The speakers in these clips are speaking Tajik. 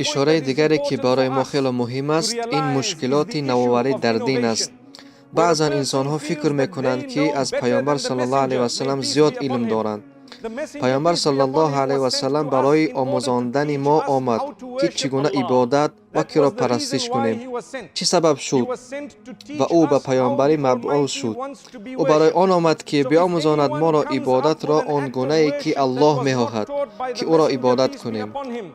Ишораи дигаре, ки барои мо хеле муҳим аст, ин мушкилоти навоварӣ дар дин аст. Баъзан инсонҳо фикр мекунанд, ки аз Паёмбар саллаллоҳу алайҳи васаллам зиёд илм доранд. Паёмбар саллаллоҳу алайҳи васаллам барои омӯзондани мо омад, ки чӣ гуна ибодат ва киро парастиш кунем. Чӣ сабаб шуд ва ӯ ба паёмбарӣ мабъус шуд? Ӯ барои он омад, ки биомӯзонад моро ибодатро он гунае, ки Аллоҳ мехоҳад, ки ӯро ибодат кунем.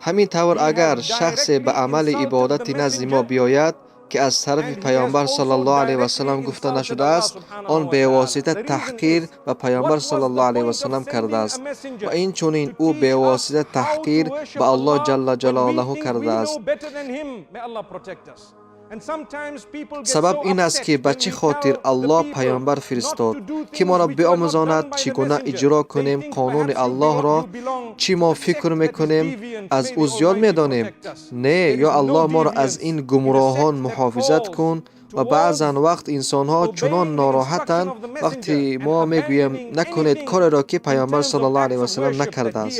Ҳамин тавр, агар шахсе ба амали ибодати назди мо биёяд, ки аз тарафи Паёмбар саллаллоҳу алайҳи васаллам гуфта нашудааст, он бевосита таҳқир ба Паёмбар саллаллоҳу алайҳи васаллам кардааст ва инчунин ӯ бевосита таҳқир ба Аллоҳ ҷалла ҷалолаҳу кардааст. Сабаб ин аст, ки ба чӣ хотир Аллоҳ паёмбар фиристод, ки моро биомӯзонад, чӣ гуна иҷро кунем қонуни Аллоҳро. Чӣ мо фикр мекунем, аз ӯ зиёд медонем? Не, ё Аллоҳ, моро аз ин гумроҳон муҳофизат кун. Ва баъзан вақт инсонҳо чунон нороҳатанд, вақте мо мегӯем, накунед кореро, ки Паёмбар саллаллоҳу алайҳи васаллам накардааст.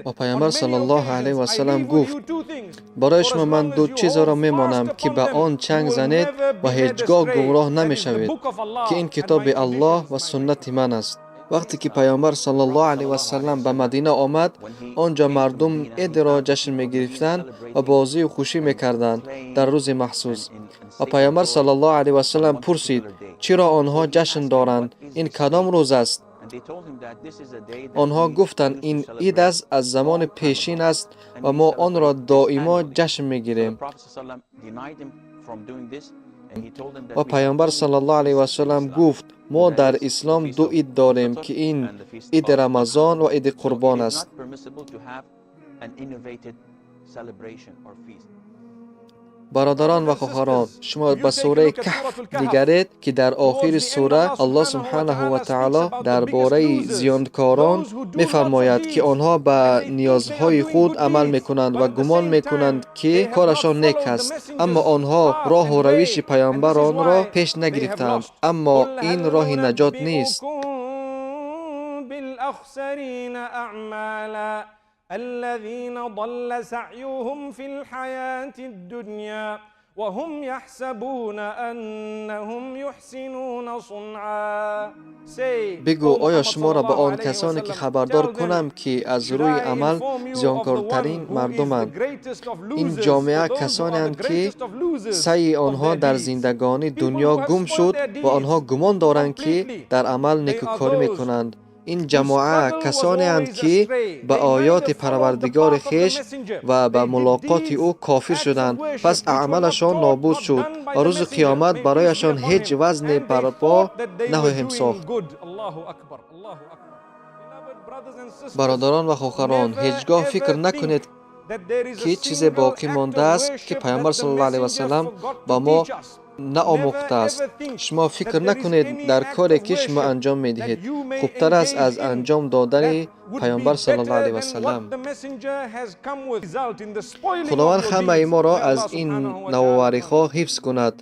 Ва Паёмбар саллаллоҳу алайҳи васаллам гуфт: «Барои шумо ман ду чизеро мемонам, ки ба он чанг занед ва ҳеҷ гоҳ гумроҳ намешавед, ки ин китоби Аллоҳ ва суннати ман аст». Вақте ки Паёмбар саллаллоҳу алайҳи васаллам ба Мадина омад, он ҷо мардум идро ҷашн мегирифтанд ва бозию хушӣ мекарданд дар рӯзи махсус. Ва Паёмбар саллаллоҳу алайҳи васаллам пурсид, чиро онҳо ҷашн доранд, ин кадом рӯз аст? Онҳо гуфтанд, ин ид аст, аз замони пешин аст ва мо онро доимо ҷашн мегирем. Ва Паёмбар саллаллоҳу алайҳи васаллам гуфт, мо дар ислом ду ид дорем, ки ин иди Рамазон ва иди Қурбон аст. Бародарон ва хоҳарон, шумо ба сураи Каҳф нигаред, ки дар охири сура Аллоҳ субҳанаҳу ва таъоло дар бораи зиёнкорон мефармояд, ки онҳо ба ниёзҳои худ амал мекунанд ва гумон мекунанд, ки корашон нек аст, аммо онҳо роҳу равиши паёмбаронро пеш нагирифтаанд. Аммо ин роҳи наҷот нест. الذين ضل سعيهم في الحياة الدنيا وهم يحسبون أنهم يحسنون صنعا. Бигӯ, оё шуморо ба он касоне ки хабардор кунам, ки аз рӯи амал зиёнкортарин мардуманд? Ин ҷомеа касонеанд, ки саъйи онҳо дар зиндагонии дунё гум шуд ва онҳо гумон доранд, ки дар амал некӯкорӣ мекунанд. Ин ҷамоа касонеанд, ки ба оёти Парвардигори хеш ва ба мулоқоти ӯ кофир шуданд, пас аъмалашон нобуд шуд ва рӯзи қиёмат барояшон ҳеҷ вазне барпо нахоҳем сохт. Бародарон ва хоҳарон, ҳеҷ гоҳ фикр накунед, ки чизе боқӣ мондааст, ки Паёмбар саллаллоҳу алайҳи васаллам ба мо наомӯхтааст. Шумо фикр накунед, дар коре, ки шумо анҷом медиҳед, хубтар аст аз анҷом додани Паёмбар саллаллоҳу алайҳи васаллам. Худованд ҳамаи моро аз ин навовариҳо ҳифз кунад.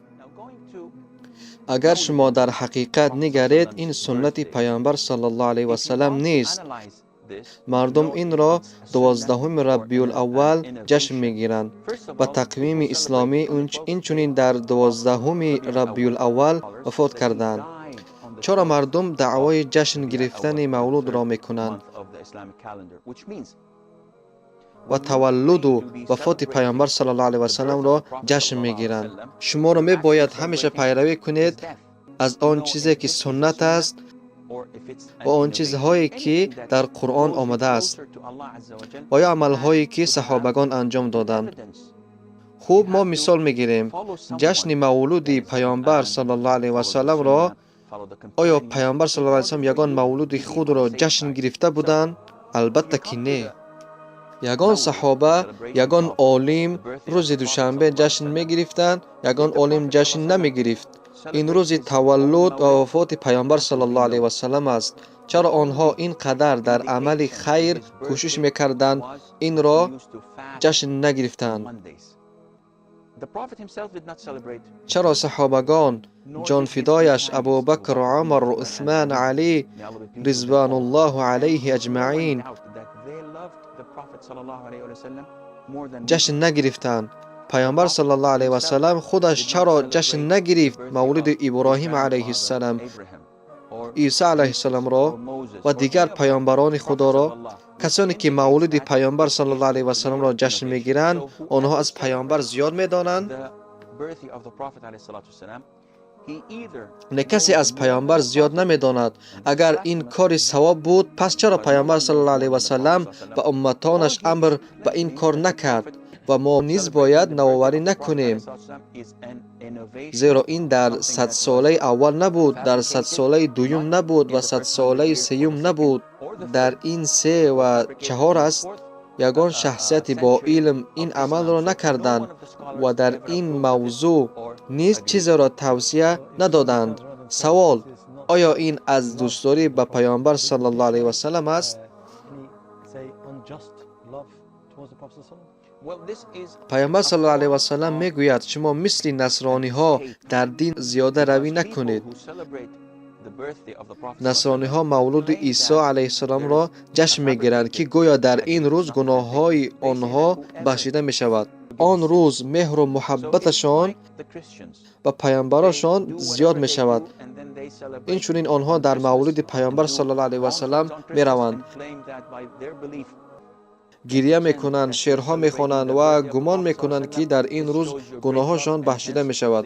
Агар шумо дар ҳақиқат нигаред, ин суннати Паёмбар саллаллоҳу алайҳи васаллам нест. Мардум инро 12-уми Рабиулаввал ҷашн мегиранд. Ба тақвими исломӣ инчунин дар 12-уми Рабиулаввал вафот карданд. Чаро мардум даъвои ҷашн гирифтани мавлудро мекунанд ва таваллуду вафоти Паёмбар саллаллоҳу алайҳи васалламро ҷашн мегиранд? Шуморо мебояд ҳамеша пайравӣ кунед аз он чизе, ки суннат аст ва он чизҳое, ки дар Қуръон омадааст ва ё амалҳое, ки саҳобагон анҷом доданд. Хуб, мо мисол мегирем ҷашни мавлуди Паёмбар саллаллоҳу алайҳи васалламро. Оё Паёмбар саллаллоҳу алайҳи васаллам ягон мавлуди худро ҷашн гирифта буданд? Албатта, ки не. Ягон саҳоба, ягон олим рӯзи душанбе ҷашн мегирифтанд? Ягон олим ҷашн намегирифт. Ин рӯзи таваллуд ва вафоти Паёмбар саллаллоҳу алайҳи васаллам аст. Чаро онҳо ин қадар дар амали хайр кӯшиш мекарданд, инро ҷашн нагирифтанд? Чаро саҳобагон, ҷонфидояш Абубакр, Умар, Усман, Алӣ ризвануллоҳу алайҳи аҷмаин ҷашн нагирифтанд? Паёмбар саллаллоҳу алайҳи васаллам худаш чаро ҷашн нагирифт мавлиди Иброҳим алайҳиссалам, Исо алайҳиссаломро ва дигар паёмбарони Худоро? Касоне ки мавлиди паёмбар саллаллоҳу алайҳи васалламро ҷашн мегиранд, онҳо аз паёмбар зиёд медонанд? Не, касе аз паёмбар зиёд намедонад. Агар ин кори савоб буд, пас чаро паёмбар саллаллоҳу алайҳи васаллам ба умматонаш амр ба ин кор накард? Ва мо низ бояд навоварӣ накунем, зеро ин дар садсолаи аввал набуд, дар садсолаи дуюм набуд ва садсолаи сеюм набуд. Дар ин се ва чаҳор аст. Ягон шахсияти боилм ин амалро накарданд ва дар ин мавзӯъ низ чизеро тавсия надоданд. Савол: оё ин аз дӯстдорӣ ба паёмбар саллаллоҳу алайҳи васаллам аст? Паёмбар саллаллоҳу алайҳи васаллам мегӯяд: шумо мисли насрониҳо дар дин зиёдаравӣ накунед. Насрониҳо мавлуди Исо алайҳиссаломро ҷашн мегиранд, ки гӯё дар ин рӯз гуноҳҳои онҳо бахшида мешавад. Он рӯз меҳру муҳаббаташон ба паёмбарошон зиёд мешавад. Инчунин онҳо дар мавлуди паёмбар саллаллоҳу алайҳи васаллам мераванд, гирья мекунанд, шеърҳо мехонанд ва гумон мекунанд, ки дар ин рӯз гуноҳҳошон бахшида мешавад.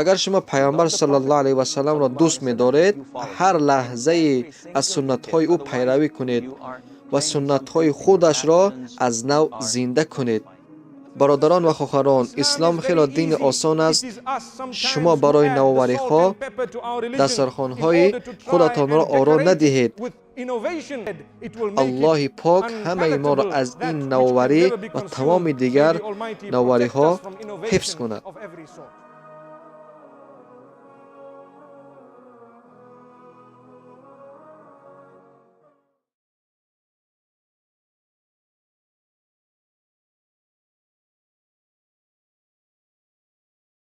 Агар шумо паёмбар саллаллоҳу алайҳи васалламро дӯст медоред, ҳар лаҳзае аз суннатҳои ӯ пайравӣ кунед ва суннатҳои худашро аз нав зинда кунед. Бародарон ва хоҳарон, ислом хело дини осон аст. Шумо барои навовариҳо дастархонҳои худатонро оро надиҳед. Аллоҳи пок ҳамаи моро аз ин навоварӣ ва тамоми дигар навовариҳо ҳифз кунад.